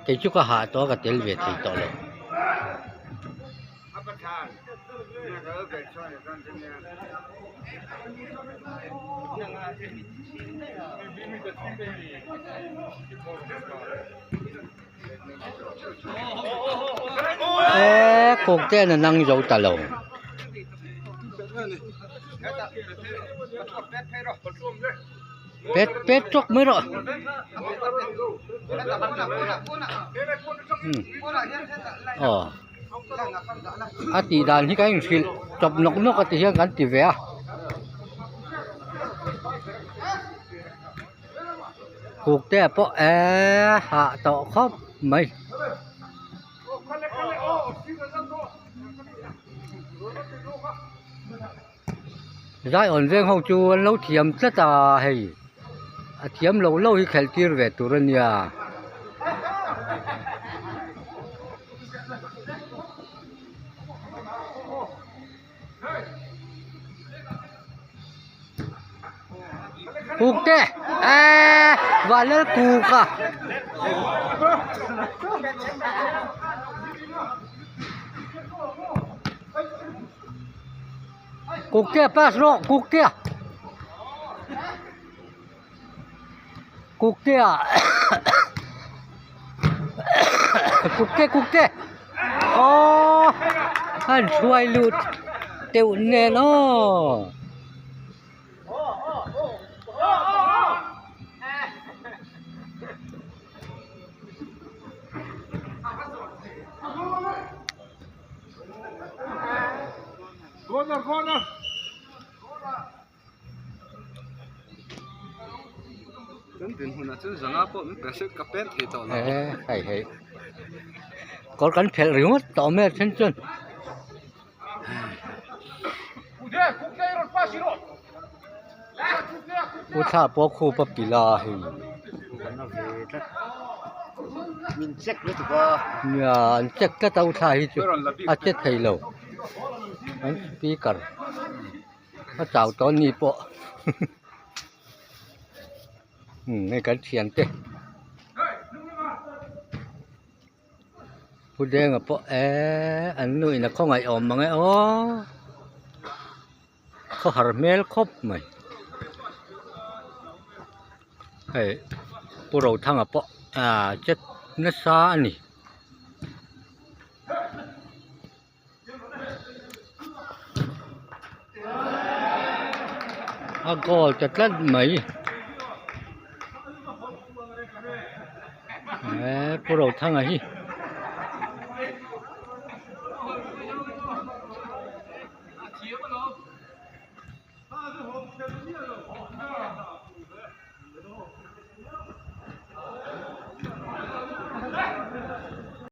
Kei chu ka hah tawh a ka tel ve thei tawh lo. Eee kawk te an nang zo ta lo. Pet pet tawk mai rawh. Aw a tih dan hi ka inhrilh chawp nawk nawk a ti hian kan ti ve a. Kuk te pawh eee hah tawh khawp mai. Zaiawn veng ho chu an lo thiam tlat a hei a thiam lo lo hi khelh tir ve tur a nia. Kuk te eee vanlal kuk a. Kuk te pass rawh kuk te kuk te ah kuk te kuk te aww an hruai lut teuh nen aw. Corner, corner. Kan din hunah chuan zanga pawh min pe se ka pen thei tawh lo. Eh, hei hei. Kawr kan phelh ringawt tawh mai a then chuan. U thla pawh khup a pilh a hei. Min check lutuk a. Nia an check tlat a u thla hi chu a che thei lo. An speaker a chau tawh ni pawh umm hei kan thiante. Pu Denga pawh eee an nu in a khawngaih awm mang e aw khawhar hmel khawp mai hei Pu Rothanga pawh ah chet nasa a ni. A goal ta tlat mai eee Pu Rothanga hi.